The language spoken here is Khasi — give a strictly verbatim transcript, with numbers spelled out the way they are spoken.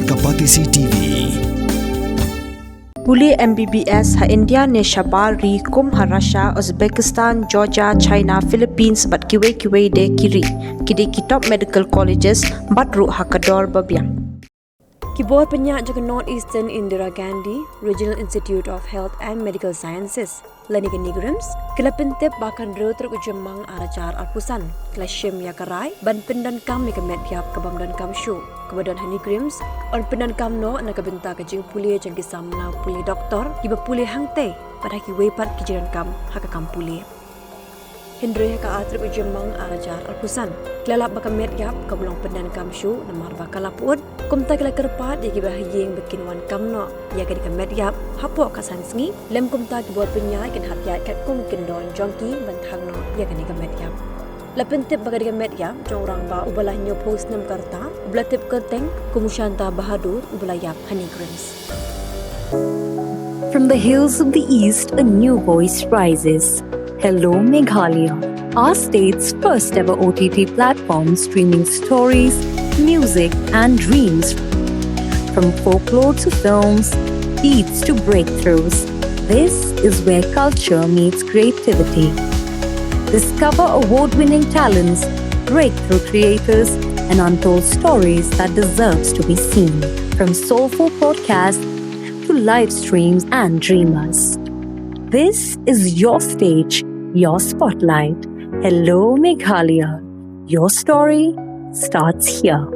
Ka Batesi T V. Pule M B B S ha India ne shabar ri kum ha Russia, Uzbekistan, Georgia, China, Philippines bad kiwei kiwei de ki ri. Ki dei ki top medical colleges bad ruh ha ka dor ba biang. Ki bor pynïaid jong ka North Eastern Indira Gandhi Regional Institute of Health and Medical Sciences lane ka NEIGRIHMS, ki la pyntip ba ka hynriew tarik u Jymmang ar hajar arphew san ki la shim ïa ka rai ban pyndonkam ïa ka met ïap ka bym donkam shuh kaba don ha NEIGRIHMS, yn pyndonkam noh na ka bynta ka jingpule jong ki samla pule doktor kiba pule hangtei bad ha kiwei pat ki jingdonkam ha ka kam pule. Hynrei ha ka ar tarik u Jymmang ar hajar arphew san ki la lap ba ka met ïap kam long pyndonkam shuh namar ba ka la pyut. Kumta ki la kyrpad ïa kiba ha ïing ba kin wan kam noh ïa kane ka met ïap hapoh ka san sngi, lem kumta ki bor pynïaid kin hap ïaid katkum ki kyndon jong ki ban thang noh ïa kane ka met ïap. La pyntip ba kane ka met ïap jong u rangbah uba la hynñiewphew snem ka rta uba la tip kyrteng kum u Shanta Bahadur uba la ïap ha NEIGRIHMS. From the hills of the East, a new voice rises. Hello, Meghalaya, our state's first ever O T T platform streaming stories, music, and dreams. From folklore to films, beats to breakthroughs, this is where culture meets creativity. Discover award winning talents, breakthrough creators, and untold stories that deserves to be seen. From soulful podcasts to live streams and dreamers. This is your stage, your spotlight. Hello, Meghalaya. Your story starts here.